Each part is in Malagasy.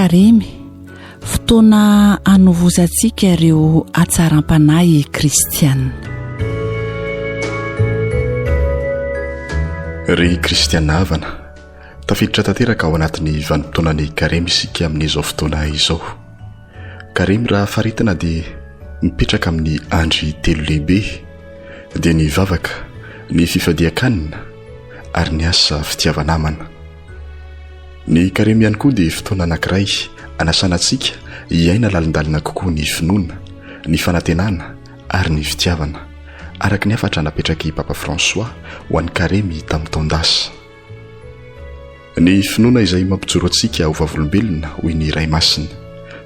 Karemy, fotoana hanovozantsika ireo hatsaram-panahy kristiana. Ry kristiana havana, tafiditra tanteraka ao anatin'ny vanim-potoanan'ny Karemy isika amin'izao fotoana izao. Karemy raha faritana dia mipetraka amin'ny andry telo lehibe dia ny vavaka, ny fifadian-kanina ary ny asa fitiava-namana. Ny karemy ihany koa dia fotoana anankiray anasana antsika hiaina lalindalina kokoa ny finoana, ny fanantenana ary ny fitiavana, araka ny hafatra napetrak'i Papa François ho an'ny karemy tamin'ny taon-dasa. Ny finoana izay mampijoro antsika ho vavolombelona, hoy ny Ray Masina,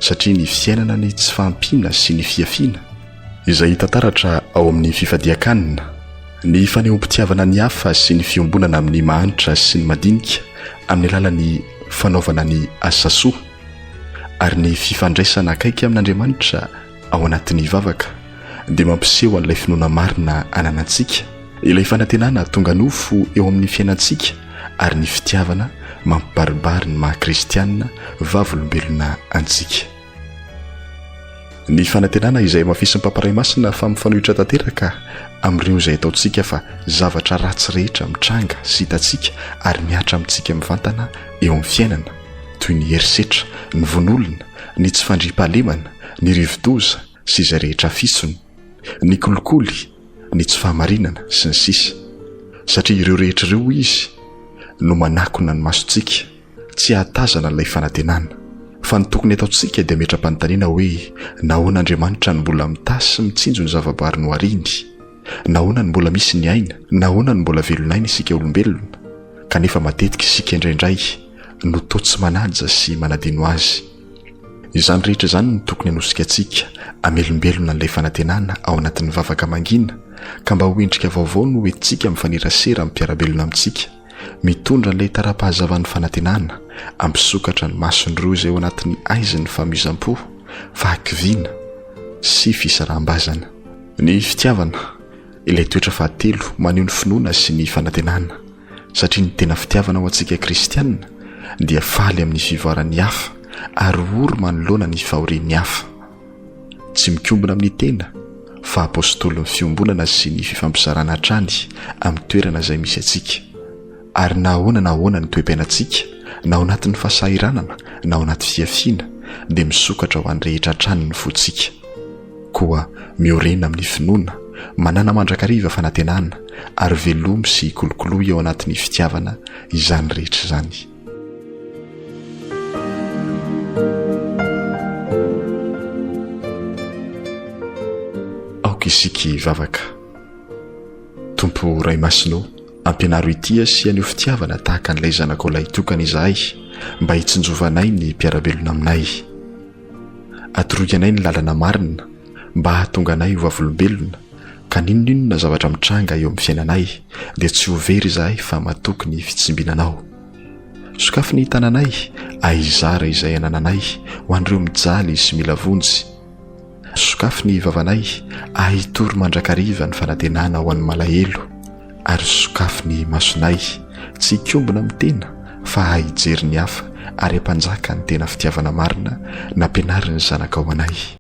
satria ny fiainana ny tsy fahampiana sy ny fihafiana, izay hita taratra ao amin'ny fifadian-kanina, ny fanehoam-pitiavana ny hafa sy ny fiombonana amin'ny mahantra sy ny madinika amin'ny alalan'ny fanaovana ny asa soa, ary ny fifandraisana akaiky amin'Andriamanitra ao anatin'ny vavaka, dia mampiseho an'ilay finoana marina ananantsika, ilay fanantenana tonga nofo eo amin'ny fiainantsika ary ny fitiavana mampibaribary ny maha kristiana vavolombelona antsika. Ny fanantenana izay hamafisin'ny Papa Ray Masina fa mifanohitra tanteraka amin'ireo izay ataontsika fa zavatra ratsy rehetra mitranga sy hitantsika ary mihatra amintsika mivantana eo amin'ny fiainana, toy ny herisetra, ny vono olona, ny tsy fandriampahalemana, ny rivodoza sy izay rehetra afisony, ny kolikoly, ny tsy fahamarinana, sy ny sisa Satria ireo rehetra ireo, hoy izy, no manakona ny masontsika tsy hahatazana ilay fanantenana. Fa ny tokony hataontsika dia metra-panontaniana hoe, nahoana Andriamanitra no mbola mitahy sy mitsinjo ny zavaboary nohariny? Nahoana no mbola misy ny aina? Nahoana no mbola velon'aina isika olombelona? Kanefa matetika isika indraindray no toa tsy manaja sy manadino azy. Izany rehetra izany no tokony hanosika antsika hamelombelona an'ilay fanantenana ao anatin'ny vavaka mangina, ka mba ho endrika vaovao no hoentintsika mifanerasera amin'ny mpiara-belona amintsika, mitondra an'ilay tara-pahazavan'ny fanantenana, hampisokatra ny mason'ireo izay ao anatin'ny haizin'ny famoizam-po, fahakiviana sy fisaraham-bazana. Ny fitiavana, ilay toetra fahatelo maneho ny finoana sy ny fanantenana, satria ny tena fitiavana ho antsika kristiana dia faly amin'ny fivoaran'ny hafa ary ory manoloana ny fahorian'ny hafa. Tsy mikombona amin'ny tena fa apostolin'ny fiombonana sy ny fifampizarana hatrany amin'ny toerana izay misy antsika. Ary na ahoana na ahoana ny toe-piainantsika, na ao anatin'ny fahasahiranana na ao anaty fihafiana, dia misokatra ho an'ny rehetra hatrany ny fontsika. Koa miorena amin'ny finoana, manàna mandrakariva fanantenana, ary velomy sy kolokoloy ao anatin'ny fitiavana izany rehetra izany. Aoka isika hivavaka. Tompo Ray Masina ô, ampianaro hitia sy haneho fitiavana tahaka an'ilay Zanakao Lahitokana izahay, mba hitsinjovanay ny mpiara-belona aminay. Atoroy anay ny lalana marina mba hahatonga anay ho vavolombelona ka n'inon'inona zavatra mitranga eo amin'ny fiainanay dia tsy ho very izahay fa matoky ny fitsimbinanao. Sokafy ny tananay ahizara izay anananay ho an'ireo mijaly sy mila vonjy. Sokafy ny vavanay ahitory mandrakariva ny fanantenana ho an'ny malahelo ary sokafy ny masonay tsy hikombona amin'ny tena fa hahay hijery ny hafa ary hampanjaka ny tena fitiavana marina nampianarin'ny Zanakao anay.